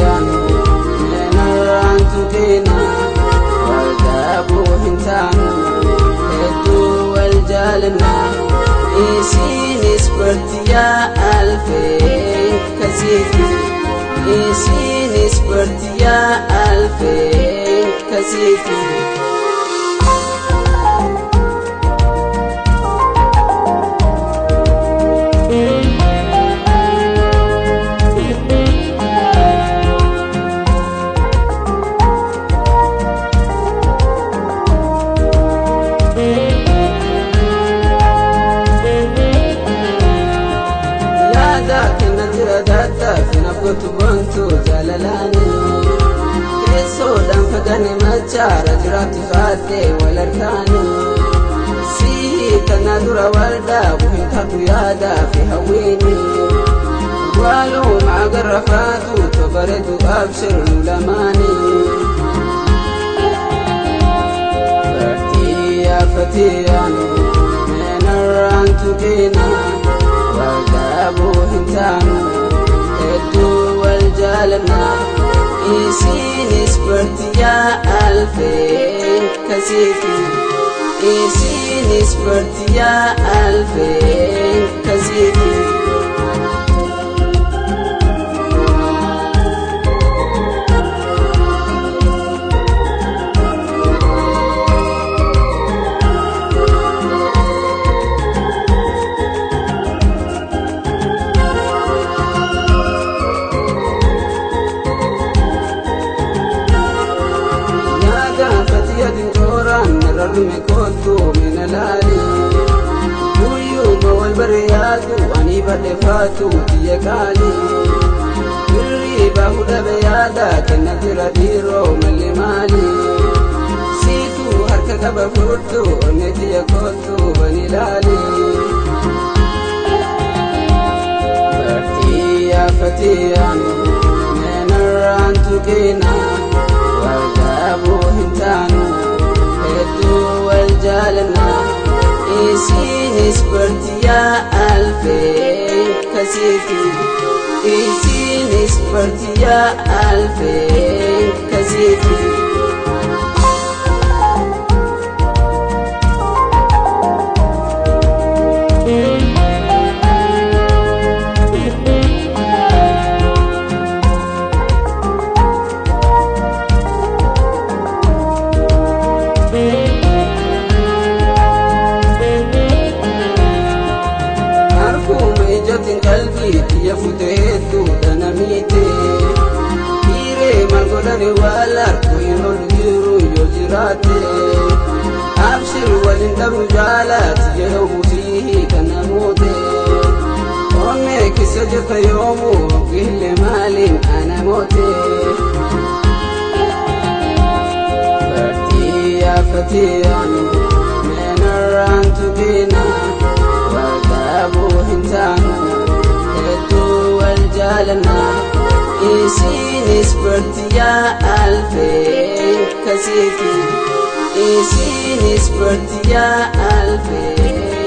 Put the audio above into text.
fatiyaan meenarraan tuqina wal dhaabuu hin taanu hedduu wal jaalanna isiinis bartiyaa alfeen kasiiti isiinis bartiyaa alfeen kasiiti. Bantu jaalalaani keessoodhaan fagaane machaara jiraatu faattee wal harkaani sii kana dura wal dhaabu hin taatu yaadaa fi hawwiini waaluma agarra faatu tobareetu abshir nu lamaani. Bartii fatiyaan meenarraan tuqina wal dhaabuu hin taanu hedduu wal jaalanna isiinis bartiyaa alfeen kasiiti isiinis bartiyaa alfeen kasiiti. Rarrume kootu mina laali guyyuma wal bariyaatu ani badhe faatu tiyya qaali hirriba hudhabe yaada kenna jira dhiiroo malli maali siitu harka qaba furtu onnee tiyya kootu bani laali. Bartiyaa fatiyaan meenarraan tuqina wal dhaabuu hin taanu. Hedduu wal jaalanna isiinis bartiyaa alfeen kasiiti isiinis bartiyaa alfeen kasiiti. Qalbii tiyya fute hedduudha namiite hiiree maal godhani wal harku hin oolu jiru yoo jiraate abshir waliin dhabnu jaalaati yeroo busii kan namoote onnee keessa jirta yoomuu gille maaliin ana moote. Bartiyaa fatiyaan meenarraan tuqina wal dhaabuu hin taanu. Hedduu wal jaalanna isiinis bartiyaa alfeen kasiiti isiinis bartiyaa alfeen.